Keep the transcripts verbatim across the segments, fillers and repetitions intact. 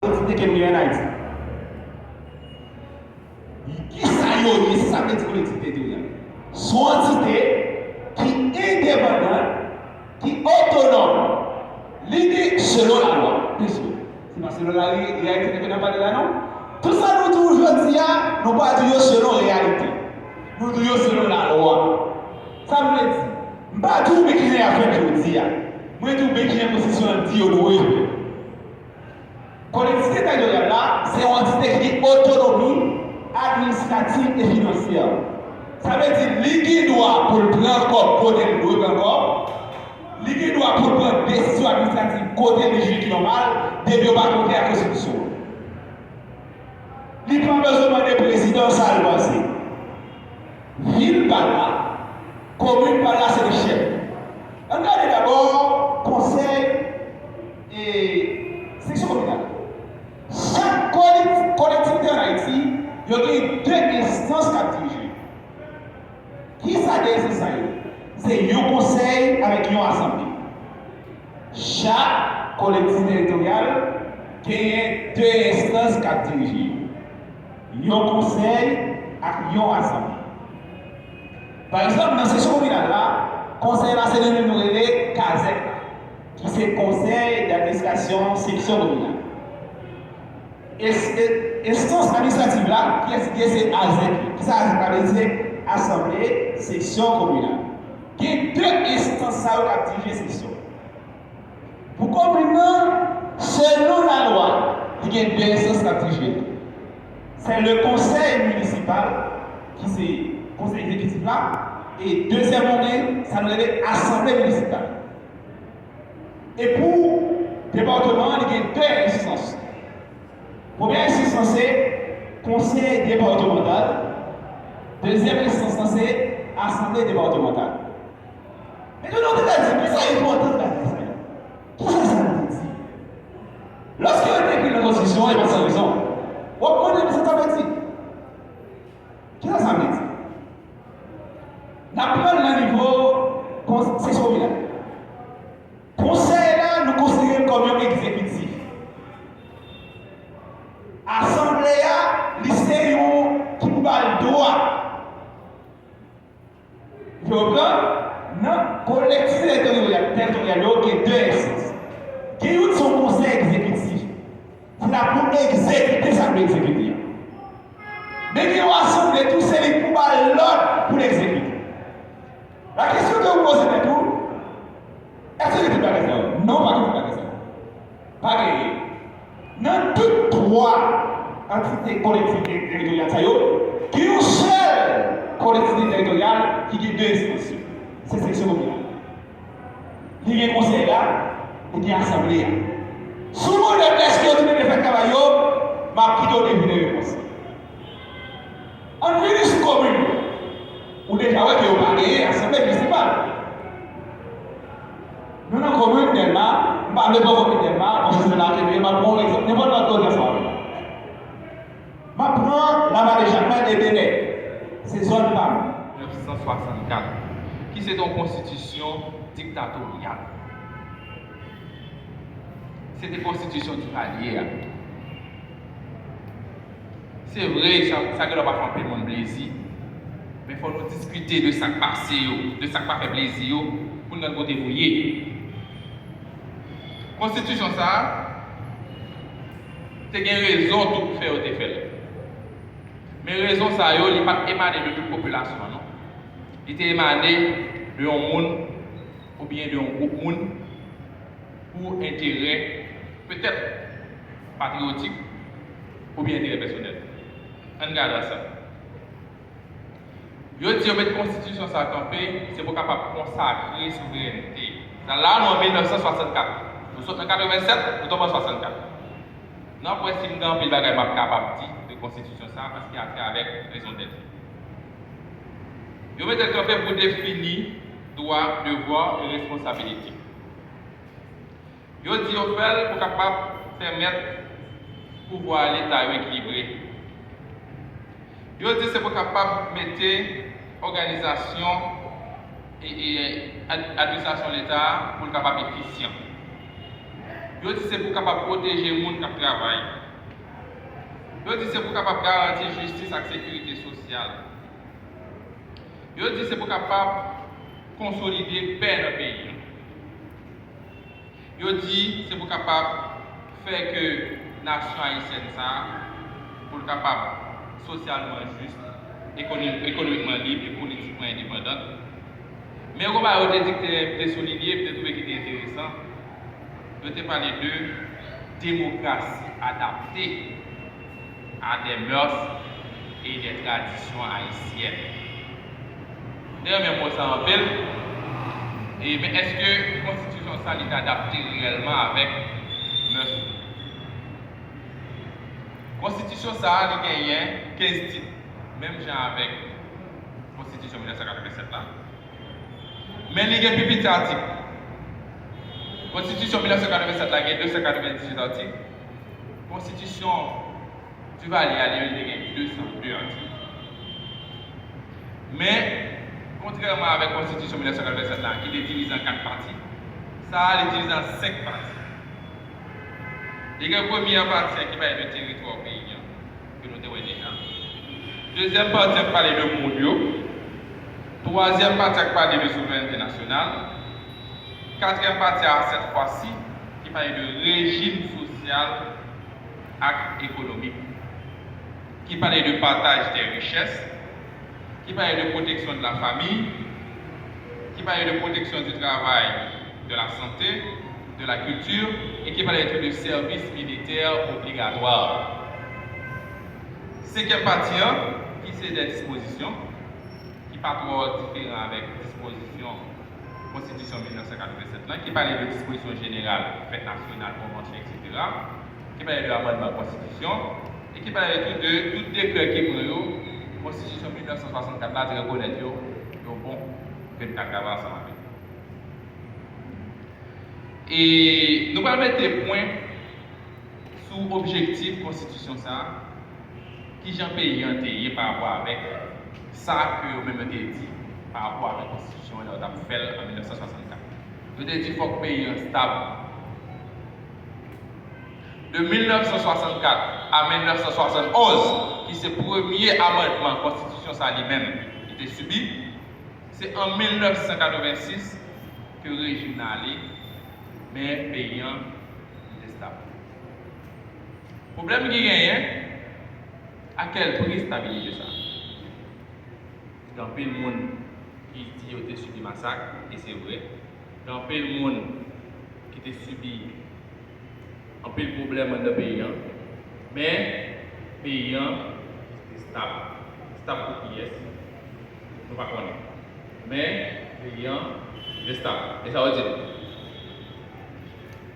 Entite ke nou gen ann Ayiti. Kisa yo ye? Se sa k vle di kolektivite teritoryal. Se yon antite ki endepandan, ki otonòm. Li gen selon lalwa, mesye. Se pa selon la reyalite ke n ap pale la, non. Tout sa nou di w jodi a, nou pa di yo selon reyalite. Nou di yo selon lalwa. Sa vle di, m pa di w men kijan y ap fèt jodi a. Mwen di w men kijan konstitisyon an di yo dwe fèt. Kolektivite teritoryal la, se yon antite ki gen otonomi administrativ e finansyè. Sa vle di, li gen dwa pou l pran kòb kote l dwe pran kòb, li gen dwa pou l pran desizyon administrativ kote li jije ki nòmal, depi yo pa kontrè ak konstitisyon an. Li pa bezwen mande prezidan sa l panse. Vil pa l la, komin pa l la se li chèf. Ann gade dabò konsèy e seksyon kominal. Chak kolektivite ann Ayiti, yo gen de enstans k ap dirije. Kisa de enstans sa yo? Se yon konsèy avèk yon asanble. Chak kolektivite teritoryal genyen de enstans k ap dirije yo. Yon konsèy ak yon asanble. Pa egzanp, nan seksyon kominal la, konsèy la se li menm nou rele kazèk la, ki se konsèy d'administrasyon seksyon kominal. Enstans administrativ la, kiyès ki ye? Se azèk. Kisa azèk la vle di? Se asanble seksyon kominal. Gen de enstans sa yo k ap dirije seksyon. Pou komin nan, selon lalwa, li gen de enstans k ap dirije l. Se le konsèy minisipal, ki se konsèy egzekitif la, e dezyèm ou gen sa nou rele asanble minisipal. E pou depatman an, li gen de enstans. Premye enstans lan se konsèy depatmantal, dezyèm enstans lan se asanble depatmantal. Men nou te ka di, kisa enpòtans bagay sa yo? Kisa sa vle di? Lòske yo te ekri nan konstitisyon an, e pa san rezon. W ap mande, men sa sa vle di? Kisa sa vle di? N ap pran l nan nivo seksyon kominal. Konsèy la, nou konsidere l kòm yon egzekitif. Asanble a, li se yon ki pou ba l dwa. Yo pran nan kolektivite teritoryal, teritoryal yo gen de enstans. Gen youn se yon konsèy egzekitif. Se la pou egzekite sa pou egzekite a. Men gen yon asanble tou, se li pou ba lòd pou l egzekite. La kesyon ke ou poze tèt ou, èske gen tout bagay sa yo? Non, pa gen tout bagay sa yo. Pa genyen. Nan tout twa antite kolektivite teritoryal sa yo, gen yon sèl kolektivite teritoryal ki gen de enstans yo. Se seksyon kominal. Li gen konsèy la, li gen asanble a. Sou modèl èske yo te mete fè travay yo, m ap kite w devine repons. Ann vini sou komin. Ou deja wè ke yo pa genyen asanble minisipal. Nou nan komin Dèlma, m pa vle pran komin Dèlma, paske se la ke m ye, m ap pran yon egzanp, nenpòt lòt kote sa w vle. M ap pran Lavale Jakmèl e Benè. Se zòn pa m. Nèf san swasannkat, ki se te yon konstitisyon diktatoryal. Se te konstitisyon Divalye a. Se vre, sa, sa gen lè pa fè anpil moun plezi. Men fò nou diskite de sa k pase yo, de sa k pa fè plezi yo, pou n konn kote nou ye. Konstitisyon sa a, te gen rezon tou pou fè yo te fè l. Men rezon sa yo, li pa t emane de tout popilasyon an, non. Li te emane de yon moun oubyen de yon gwoup moun pou enterè petèt patriyotik oubyen enterè pèsonèl. Ann gade ansanm. Yo di yo met konstitisyon sa a kanpe, se pou kapab konsakre souverènte. Sa la, nou an mil nèf san swasannkat. Nou sot nan katrevennsèt, nou tonbe an swasannkat. N ap wè si m gen anpil bagay m ap kapab di de konstitisyon sa a, paske atè avèk rezon dèt li. Yo mete l kanpe pou defini dwa, devwa e responsabilite. Yo di yo fè l pou kapab pèmèt pouvwa Leta yo ekilibre. Yo di se pou kapab mete òganizasyon e, e ad-, administrasyon Leta a pou l kapab efisyan. Yo di se pou kapab pwoteje moun k ap travay. Yo di se pou kapab garanti jistis ak sekirite sosyal. Yo di se pou kapab konsolide pè nan peyi a. Yo di se pou kapab fè ke nasyon ayisyèn sa a, pou l kapab sosyalman jis, ekono-, ekonomikman lib e politikman endepandant. Men yon bagay yo te di ki te, te soulinye, m te twouve ki te enteresan, yo te pale de demokrasi adapte à des mœurs et des traditions haïtiennes. M te renmen mo sa anpil. E, men èske konstitisyon sa li te adapte reyèlman avèk mœurs? Konstitisyon sa a, li genyen kenz tit, menm jan avèk konstitisyon mil nèf san katrevennsèt la. Men li gen pi piti atik. Konstitisyon mil nèf san katrevennsèt la gen de san katrevendizuit atik. Konstitisyon Duvalier a, li menm, li te gen de san de atik. Men, kontrèman avèk konstitisyon mil nèf san katrevennsèt la, ki te divize an kat pati, sa a, li divize an senk pati. Li gen premye pati a ki pale de teritwa peyi a, ke nou te wè deja. Dezyèm pati a ki pale de moun yo. Twazyèm pati a ki pale de souverènte nasyonal. Katriyèm pati a, sèt fwa si, ki pale de rejim sosyal ak ekonomik, ki pale de partage des richesses, ki pale de protection de la famille, ki pale de protection du travail, de la santé, de la culture, e ki pale tou de sèvis militè obligatwa. Senkyèm pati an, ki se de dispozisyon, ki pa twò diferan avèk dispozisyon Konstitisyon mil nèf san katrevennsèt lan, ki pale de dispozisyon jeneral, fèt nasyonal, konvansyon, etsetera, ki pale de amandman konstitisyon, e ki pale tou de tout dekrè ki pran yo, Konstitisyon mil nèf san swasannkat la te rekonèt yo, yo bon, ke n ka travay ansanm avèk yo. E nou pral mete pwen sou objektif konstitisyon sa a, kijan peyi an te ye pa rapò avèk sa ke yo menm yo te di pa rapò avèk konstitisyon an lè yo t ap fè l an mil nèf san swasannkat. Yo te di fòk peyi an stab. De mil nèf san swasannkat a mil nèf san swasannonz, ki se premye amandman konstitisyon sa a li menm, li te sibi, se an mil nèf san katrevensis ke rejim nan ale, men peyi an, li te stab. Pwoblèm ki genyen, a kèl pri stabilite sa? Gen anpil moun ki di yo te sibi masak, e se vre. Gen anpil moun ki te sibi anpil pwoblèm anndan peyi an. Men, peyi an te stab. Stab pou kiyès? Nou pa konnen. Men, peyi an te stab. E sa yo di nou.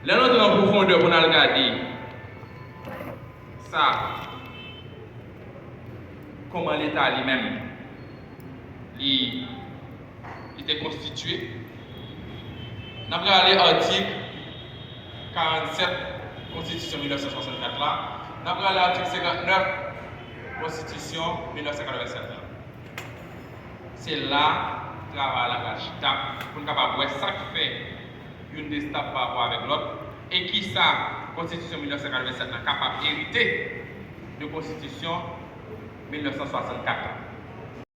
Lè nou antre an pwofondè pou n al gade sa, kòman Leta li menm, li, li te konstitye, n ap rale atik karannsèt Konstitisyon mil nèf san swasannkat la, n ap rale atik senkantnèf Konstitisyon mil nèf san katrevennsèt la. Se la travay la pral chita pou n kapab wè sa k fè youn te stab pa rapò avèk lòt, e kisa Konstitisyon mil nèf san katrevennsèt la kapab erite de Konstitisyon mil nèf san swasannkat la.